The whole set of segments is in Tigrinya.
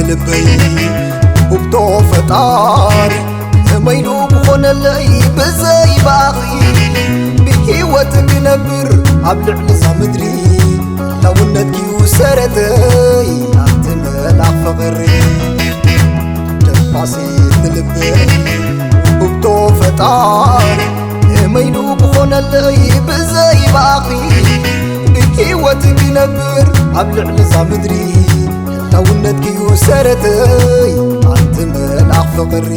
ልበይ ውብቶ ፈጣሪ ከመይሉ ክኾነለይ ብዘይ ባኺ ብህይወት ክነብር ኣብ ልዕሊ እዛ ምድሪ ላውነትኪ ውሰረተይ ኣንቲ መልኣኽ ፍቕሪ ደባሲት ልበይ ውብቶ ፈጣሪ ከመይሉ ክኾነለይ ብዘይ ባኺ ብህይወት ክነብር ኣብ ልዕሊ እዛ ምድሪ ህላውነትኪ እዩ ሰረተይ ኣንቲ መልኣኽ ፍቕሪ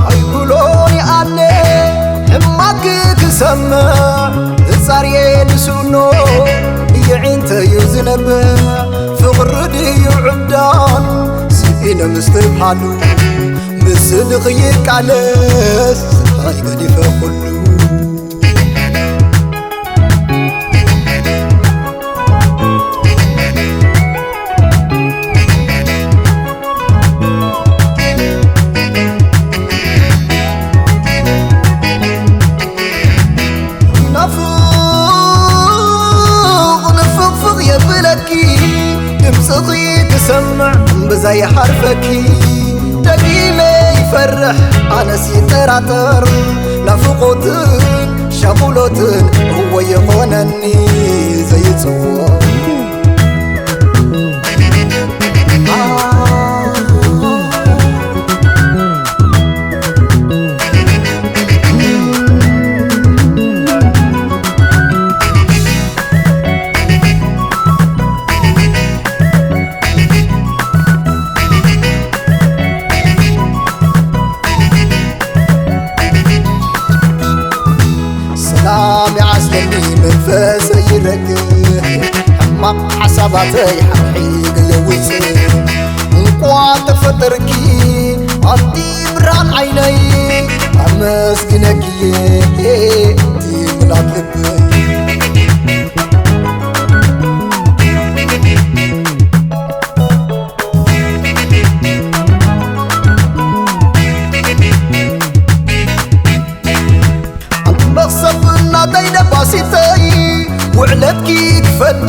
ኣይኩሎን ይኣለ ሕማቅ ክሰምዕ እጻርየ ንስኖ የዒንተዩ ዝነብዕ ፍቕሪ ድዩ ዕብዳን ስኢነ ምስትብሃሉ ምስልኺ ይቃለስ ስታይ ገዲፈ ኩሉ ናፍቕ ንፍቕፍቕ የብለኪ ድምፅኺ ክሰምዕ እምብዛ ይሓርፈኪ ደጊመ ይፈርሕ ኣነስ ይጠራጠር ናፍቖትን ሻቑሎትን እወ የኾነኒ ዘይፅዎ ሰላም ይዓስለኒ መንፈሰይ ይረግእ ሕማቕ ሓሳባተይ ሓርሒገ የውፅእ እንቋ ተፈጠርኪ ኣንቲ ብርሃን ዓይነይ ኣመስግነኪ እየ እቲ ሙላት ልበይ ኣንቲ መኽሰብ ናተይ ደባሲተይ ውዕለትኪ ክፈዲ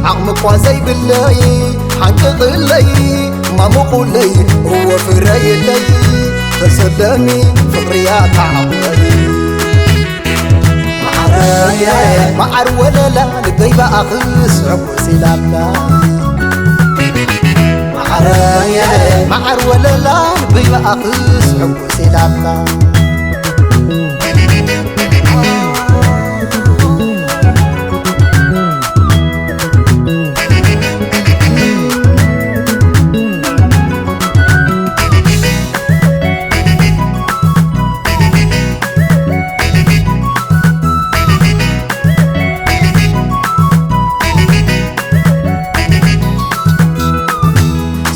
ዓቕሚ እኳ ዘይብለይ ሓንቅቕለይ ማሙቑለይ እወ ፍረይለይ ተሰለሚ ፍቕርያ ተዓቕለይ መዓረየ መዓር ወለላ ልበይ ብኣኽስ ሕጉስ ኢላላ መዓረየ መዓር ወለላ ልበይ ብኣኽስ ሕጉስ ኢላላ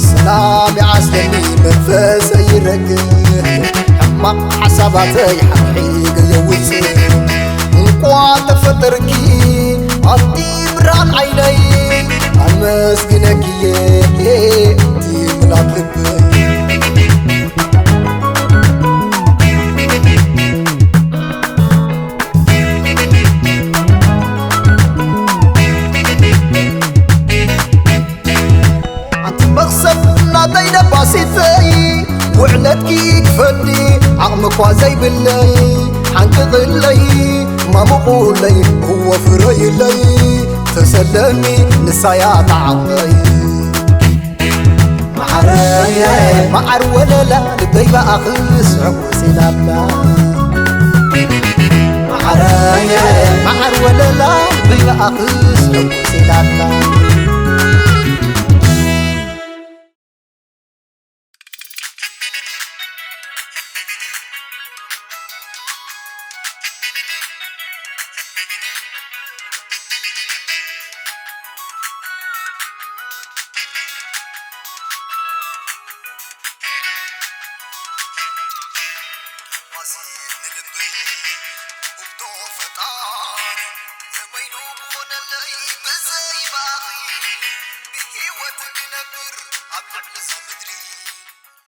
ሰላም ይዓስለኒ መንፈሰይ ይረግእ ሕማቕ ሓሳባተይ ሓርሒገ የውፅእ እንቋ ተፈጠርኪ ኣንቲ ብርሃን ዓይነይ ኣመስግነኪ እየ እቲ ሙላት ልበይ ኣንቲ መኽሰብ ናተይ ደባሲተይ ውዕለትኪ ክፈዲ ዓቕሚ እኳ ዘይብለይ ሓንቅቕለይ ማሙቑለይ እወ ፍረይለይ ተሰለሚ ንሳያ ተዓቕመይ መዓረየ መዓር ወለላ ልበይ ብኣኽስ ሕጉስ ኢላላ መዓረየ መዓር ወለላ ልበይ ብኣኽስ ሕጉስ ኢላላ